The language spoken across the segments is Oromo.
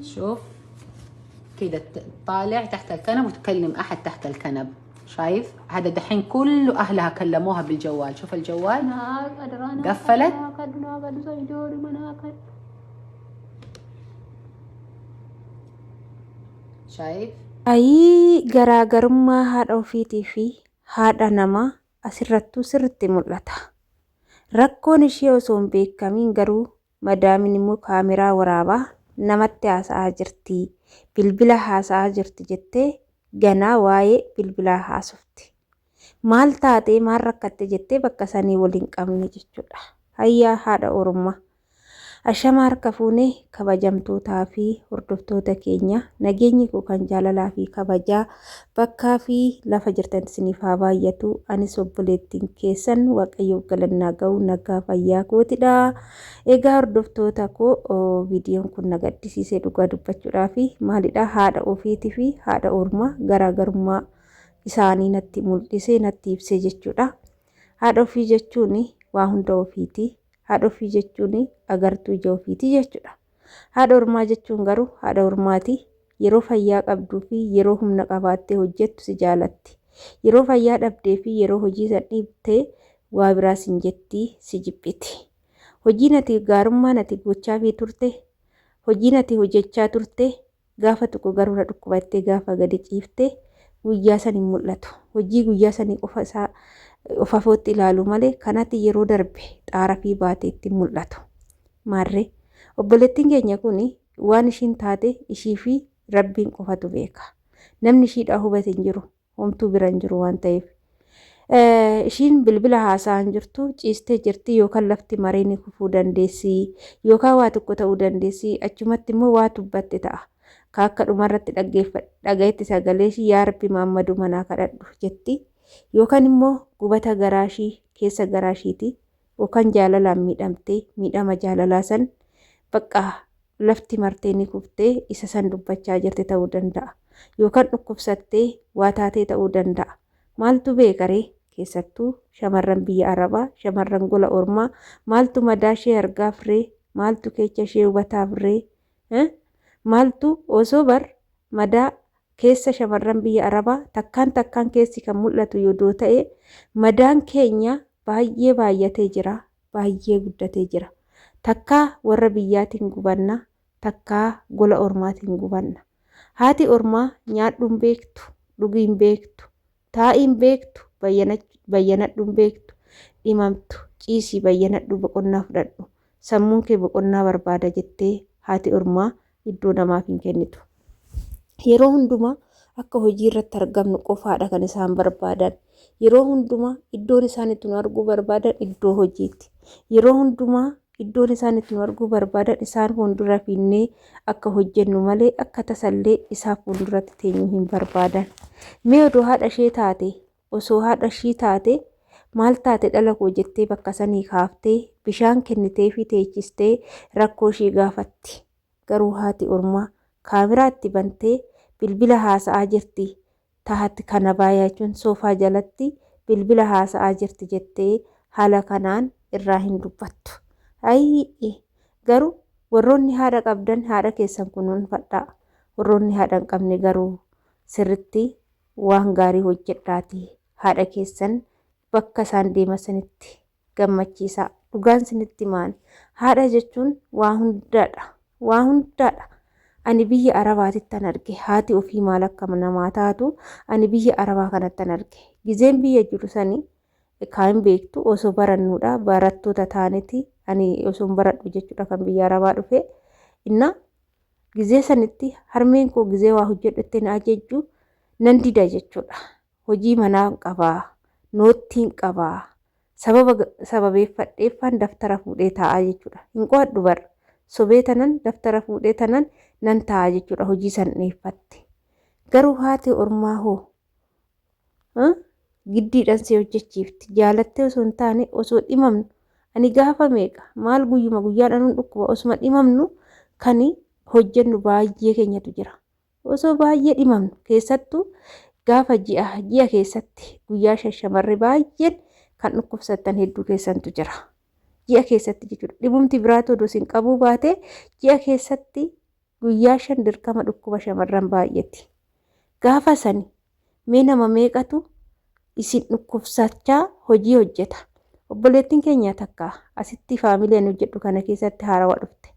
شوف كده تطالع تحت الكنب وتكلم احد تحت الكنب. شايف هذا دحين كله اهلها كلموها بالجوال. شوف الجوال قفلت. شايف. Ayii garaagarummaa haadha ofiitii fi haadha namaa asirrattuu sirriitti mul'ata. Rakkoon ishee osoo hin beekamiin garuu madaamiin immoo kaameraa waraabaa namatti haasa'aa jirti, bilbila haasa'aa jirti jettee ganaa waa'ee bilbilaa haasofti. Maal taatee maal rakkatte jettee bakka sanii wal hin qabne jechuudha. Hayyaa haadha ormaa. Ashamaa harka fuune kabajamtootaa fi hordoftoota keenya, nageenyi koo kan jaalalaa fi kabajaa bakkaa fi lafa jirtanitti isiniif haa baay'atu. Anis obboleettiin keessan Waaqayyoof galannaa ga'u nagaa fayyaa kootidha. Egaa hordoftoota koo, viidiyoon kun na gaddisiisee dhugaa dubbachuudhaa fi maalidha, haadha ofiitii fi haadha ormaa garaagarummaa isaanii natti mul'isee natti ibsee jechuudha. Haadha ofii jechuun waa hunda ofiiti. Haadha ofii jechuun agartuu ija ofiiti jechuudha. Haadha ormaa jechuun garuu haadha ormaati. Yeroo fayyaa qabduu fi yeroo humna qabaattee hojjettu si jaalatti. Yeroo fayyaa dhabdee fi yeroo hojii san dhiibtee waa biraa sin jetti, si jibbiti. Hojiin ati gaarummaan ati gochaafii turte, hojiin ati hojjechaa turte gaafa tokko garuu na dhukkuba jettee gaafa gadi ciifte guyyaa san hin mul'atu. Hojii guyyaa sanii qofa isaa of afootti ilaalu malee kanatti yeroo darbe xaarafii baate itti mul'atu. Maarree obboleettiin keenya kun waan ishiin taate ishii fi Rabbiin qofatu beeka. Namni ishiidhaa hubate hin jiru. Homtuu bira hin jiru waan ta'eef. Ishiin bilbila haasa'aa hin jirtu, ciistee jirti, yookaan lafti maree ni kufuu dandeessi, yookaan waa tokko ta'uu dandeessi, achumatti immoo waa tubbatte ta'a. Ka akka dhumarratti dhagayetti sagalee ishii yaa Rabbi Maammaduu manaa kadhadhu jetti. Yookaan immoo gubata garaa ishii keessa garaa ishiiti, yookaan jaalalaan miidhamtee miidhama jaalalaa san bakka lafti martee ni kuftee isa san dubbachaa jirti ta'uu danda'a. Yookaan dhukkubsattee waa taatee ta'uu danda'a. Maaltu beeka ree? Keessattuu shamarran biyya Arabaa, shamarran gola ormaa maaltu madaa ishee argaaf ree? Maaltu keecha ishee hubataaf ree? Maaltu osoo bar madaa keessa shamarran biyya Arabaa takkaan takkaan keessi kan mul'atu yodoo ta'e, madaan keenya baay'ee baay'atee jira, baay'ee guddatee jira. Takkaa warra biyyaatiin gubanna, takkaa gola ormaatiin gubanna. Haati ormaa nyaadhu hin beektu, dhugi hin beektu, taa'i hin beektu, bayyanadhu hin beektu, dhimamtu, ciisii bayyanadhu, boqonnaa fudhadhu, sammuun kee boqonnaa barbaada jettee haati ormaa iddoo namaaf hin kennitu. Yeroo hundumaa akka hojii irratti argamnu qofaadha kan isaan barbaadan. Yeroo hundumaa iddoon isaan itti nu arguu barbaadan iddoo hojiiti. Yeroo hundumaa iddoon isaan itti nu arguu barbaadan isaan fuuldura fiinnee akka hojjennu malee akka tasallee isaan fuulduratti teenyuu hin barbaadan. Mee odoo haadha ishee taate, osoo haadha ishii taate, maal taate dhala koo jettee bakka sanii kaaftee bishaan kenniteefii teechistee rakkoo ishii gaafatti. Garuu haati ormaa kaameraa itti bantee bilbila haasa'aa jirti, tahat kanabaa jechuun soofaa jalatti bilbila haasa'aa jirti jettee haala kanaan irraa hin dubbattu. Ayii! Garuu warroonni haadha qabdan haadha keessan kunuunfadhaa. Warroonni haadha hin qabne garuu sirritti waan gaarii hojjedhaatii haadha keessan bakka isaan deeman sanitti gammachiisaa. Dhugaan sinitti himaan, haadha jechuun waa hundaadha. Waa hundaadha. Ani biyya Arabaatittan arge haati ofii maal akka namaa taatu, ani biyya Arabaa kanattan arge. Gizeen biyya jiru sani kaan beektu osoo barannuudha, barattoota taaneti, ani osoo baradhu jechuudha kan biyya Arabaa dhufe. Inna gizee sanitti harmeen koo gizee waa hojjedhu itti na ajajju nan dida jechuudha. Hojii manaa qabaa, noottiin qabaa, sababa sababeeffadheeffaan daftara fuudhee taa'aa jechuudha. Hin qo'adhu bar, sobee tanan daftara fuudhee tanan nan taa'a jechuudha hojii san dheeffatte. Garuu haati ormaa hoo giddiidhaan si hojjechiifti. Jaalattee osoo hin taane osoo dhimamnu, ani gaafa meeqa maal guyyuma guyyaan anuun dhukkuba, osuma dhimamnu kan hojjennu baay'ee keenyatu jira. Osoo baay'ee dhimamnu, keessattuu gaafa ji'a ji'a keessatti guyyaa shashamarri baay'een kan dhukkubsattan hedduu keessantu jira. Ji'a keessatti jechuudha. Dhibumti biraatu odoo isin qabuu baate ji'a keessatti guyyaa 5 dirqama dhukkuba shamarran baay'eeti. Gaafa sani mee nama meeqatu isin dhukkubsachaa hojii hojjeta. Obboleettiin keenya takka asitti faamilee ani hojjedhu kana keessatti haarawa dhufte.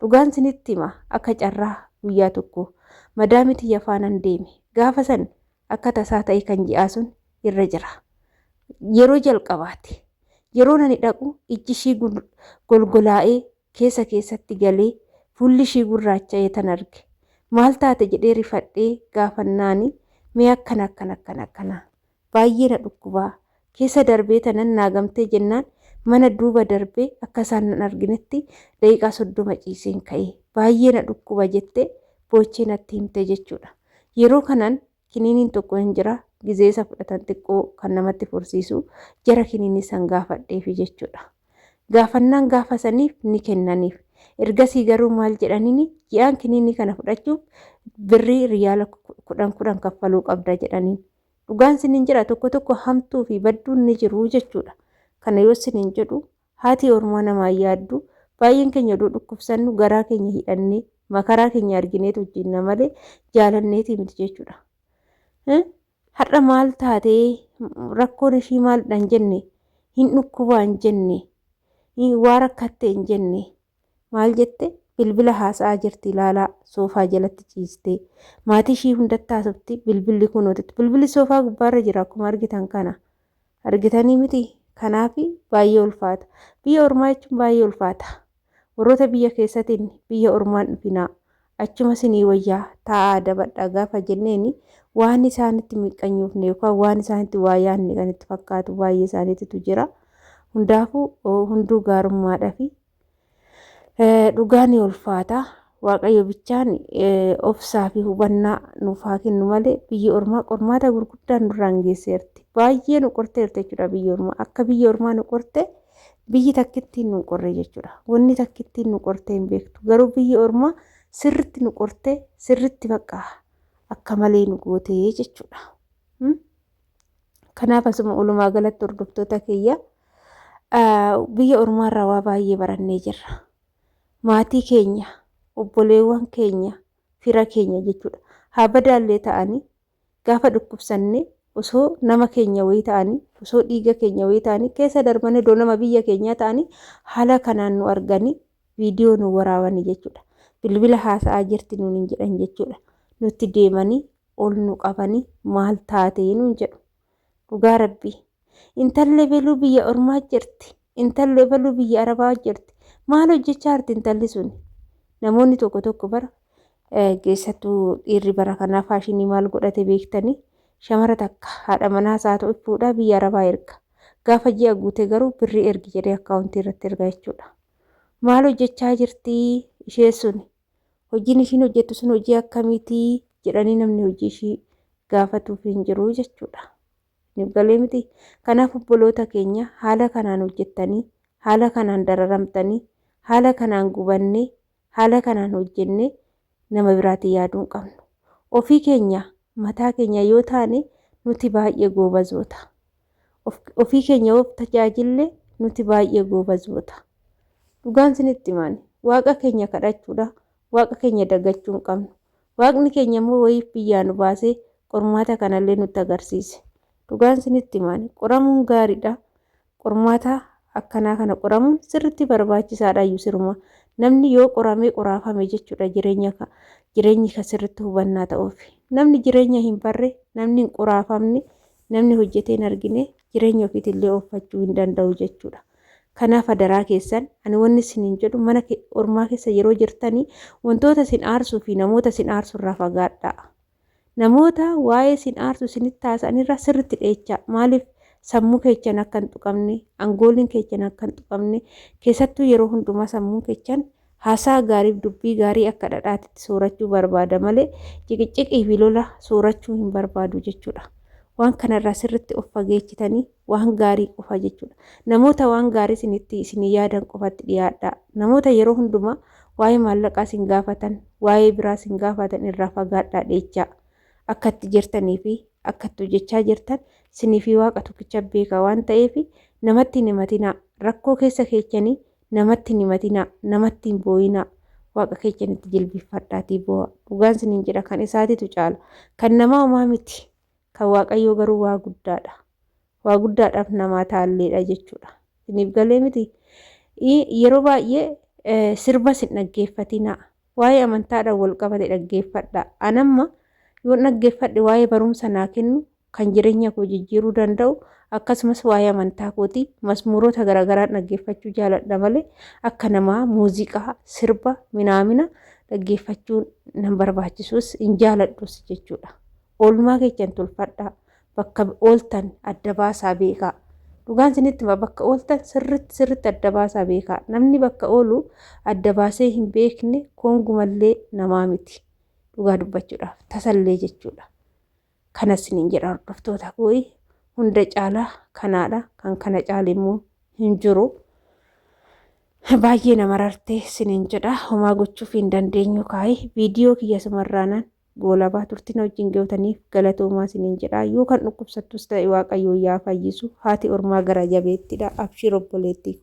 Dhugaan sinitti hima akka carraa guyyaa tokko madaamii tiyya faanan deeme. Gaafa san akka tasaa ta'e kan ji'aa sun irra jira. Yeroo jalqabaati. Yeroon ani dhaqu ijji ishii golgolaa'ee keessa keessatti galee fuulli ishii gurraacha'ee tan arge. Maal taate jedhee rifadhee gaafannaani mee akkana akkana akkana akkana baay'ee na dhukkubaa keessa darbee tanan naa gamtee jennaan mana duuba darbee akka isaan nan arginetti daqiiqaa 30 ciiseen ka'ee baay'ee na dhukkuba jette boochee natti himte jechuudha. Yeroo kanan kiniiniin tokko hin jira gizee isa fudhatan xiqqoo kan namatti fursiisu jara kiniinii san gaafadheefi jechuudha. Gaafannaan gaafa saniif ni kennaniif. Ergasii garuu maal jedhaniini ji'aan kiniinii kana fudhachuuf birrii riyaala 10 10 kaffaluu qabda jedhaniin. Dhugaan sinin jedha tokko tokko hamtuu fi badduun ni jiru jechuudha. Kana yoo sinin jedhu haati ormaa namaa yaaddu baay'een keenya oduu dhukkubsannu garaa keenya hidhannee makaraa keenya argineetu hojjenna malee jaalanneetii miti jechuudha. Har'a maal taatee rakkoon ishii maalidha hin jenne hin dhukkubaa hin jenne waa rakkatte hin jenne maal jette bilbila haasa'aa jirti ilaalaa soofaa jalatti ciistee maatii ishii hundatti haasofti bilbilli kunootitti bilbilli soofaa gubbaarra jira akkuma argitan kana argitanii miti kanaaf baay'ee ulfaata biyya ormaa jechuun baay'ee ulfaata Warroota biyya keessatiin biyya ormaan dhufinaa achuma sinii wayyaa taa'aa adabadhaa gaafa jenneeni waan isaanitti miqqanyuufne yookaan waan isaanitti waa yaadne kan itti fakkaatu baay'ee isaaniititu jira. Hundaafuu hunduu gaarummaadhafi dhugaa ni ulfaata. Waaqayyo bichaan obsaa fi hubannaa nuuf haa kennu malee biyyi ormaa qormaata gurguddaa nurraan geesseerti. Baay'ee nu qorteerti jechuudha biyyi ormaa. Akka biyyi ormaa nu qorte Biyyi takkittiin nu qorre jechuudha. Wanni takkittiin nu qortee hin beektu. Garuu biyyi ormaa sirritti nu qortee sirritti bakka akka malee nu gootee jechuudha. Kanaaf asuma walumaa galatti hordoftoota kiyya biyya ormaarraa waa baay'ee barannee jirra. Maatii keenya, obboleewwan keenya, fira keenya jechuudha. Haa badaallee ta'anii Gaafa dhukkubsanne osoo nama keenya wayii ta'anii, osoo dhiiga keenya wayii ta'anii, keessa darbanii odoo nama biyya keenyaa ta'anii haala kanaan nu arganii viidiyoo nu waraabanii jechuudha. Bilbila haasa'aa jirti nuun hin jedhan jechuudha. Nutti deemanii ol nu qabanii maal taatee nuun jedhu. Dhugaa rabbii. Intalli ebeluu biyya ormaa jirti. Intalli ebeluu biyya arabaa jirti. Maal hojjechaa jirti intalli suni? Namoonni tokko tokko bara keessattuu dhiirri bara kanaa faashinii maal godhate beektanii shamara takka haadha manaa isaa ta'u fuudhaa biyya arabaa erga. Gaafa ji'a guute garuu birrii ergi jedhee akkaawuntii irratti erga jechuudha. Maal hojjechaa jirti ishee suni? Hojiin ishiin hojjettu sun hojii akkamiitii jedhanii namni hojii ishii gaafatuuf hin jiru jechuudha. Isiniif galee miti? Kanaaf obboloota keenya haala kanaan hojjettanii, haala kanaan dararamtanii, haala kanaan gubannee, haala kanaan hojjennee nama biraatii yaaduu hin qabnu. Ofii keenya mataa keenya yoo taane nuti baay'ee goobazoota. Ofii keenya yoo tajaajille nuti baay'ee goobazoota. Dhugaan isinitti himaani. Waaqa keenya kadhachuudha. Waaqa keenya dagachuu hin qabnu. Waaqni keenya immoo wayiif biyyaa nu baasee qormaata kanallee nutti agarsiise. Dhugaan isinitti himaani. Qoramuun gaariidha. Qormaata akkanaa kana qoramuun sirriitti barbaachisaadha iyyuu siruma. Namni yoo qoramee qoraafame jechuudha jireenya jireenyi kan sirriitti hubannaa ta'uuf. Namni jireenya hin barre, namni hin qoraafamne, namni hojjetee hin argine jireenya ofiitillee ooffachuu hin danda'u jechuudha. Kanaaf adaraa keessan ani wanni isiniin jedhu mana ormaa keessa yeroo jirtanii wantoota isin aarsuu fi namoota isin aarsu irraa fagaadhaa. Namoota waa'ee isin aarsu isinitti haasa'an irraa sirriitti dheechaa. Maaliif sammuu keechan akka hin tuqamne, angooliin keechan akka hin tuqamne, keessattuu yeroo hundumaa sammuun keechan haasaa gaariif dubbii gaarii akka dhadhaatitti soorachuu barbaada malee ciqicciqii fi lola soorachuu hin barbaadu jechuudha. Waan kanarraa sirriitti of fageechitanii waan gaarii qofa jechuudha. Namoota waan gaarii isinitti isinii yaadan qofatti dhiyaadhaa. Namoota yeroo hundumaa waa'ee maallaqaa isin gaafatan, waa'ee biraa isin gaafatan irraa fagaadhaa dheechaa. Akka itti jirtanii fi akka itti hojjechaa jirtan isinii fi Waaqa tokkicha beeka waan ta'eef Namatti hin himatinaa. Rakkoo keessa keechanii namatti hin himatinaa. Namatti hin boo'inaa. Waaqa keechanitti jilbiffadhaatii boo'a. Dhugaan sinin jedha kan isaatitu caala. Kan namaa homaa miti. Kan Waaqayyoo garuu waa guddaadha. Waa guddaadhaaf namaa taalleedha jechuudha. Isiniif galee miti. Yeroo baay'ee sirbas hin dhaggeeffatinaa. Waa'ee amantaadhaan wal qabate dhaggeeffadhaa. Anamma yoon dhaggeeffadhe waa'ee barumsa naa kennu kan jireenya koo jijjiiruu danda'u akkasumas waa'ee amantaa kootii masmuurota garaagaraa dhaggeeffachuu jaaladha malee akka namaa muuziqaa sirba minaamina dhaggeeffachuun nan barbaachisus hin jaaladhus jechuudha. Oolmaa keessan tolfadhaa. Bakka ooltan adda baasaa beekaa. Dhugaan isinitti hima bakka ooltan sirritti sirritti adda baasaa beekaa. Namni bakka oolu adda baasee hin beekne koongumallee namaa miti. Dhugaa dubbachuudhaaf tasallee jechuudha. Kanas isiniin jedha hordoftoota koo hunda caalaa kanaadha. Kan kana caale immoo hin jiru. Baay'ee nama rartee isiniin jedha. Homaa gochuuf hin dandeenyu kaa'e viidiyoo kiyya sumarraanaan goolabaa turtiin wajjin gootaniif galatoomaa isiniin jedha. Yoo kan dhukkubsattus ta'e Waaqayyo yaa fayyisu. Haati ormaa gara jabeettidha. Abshiir obboleettii.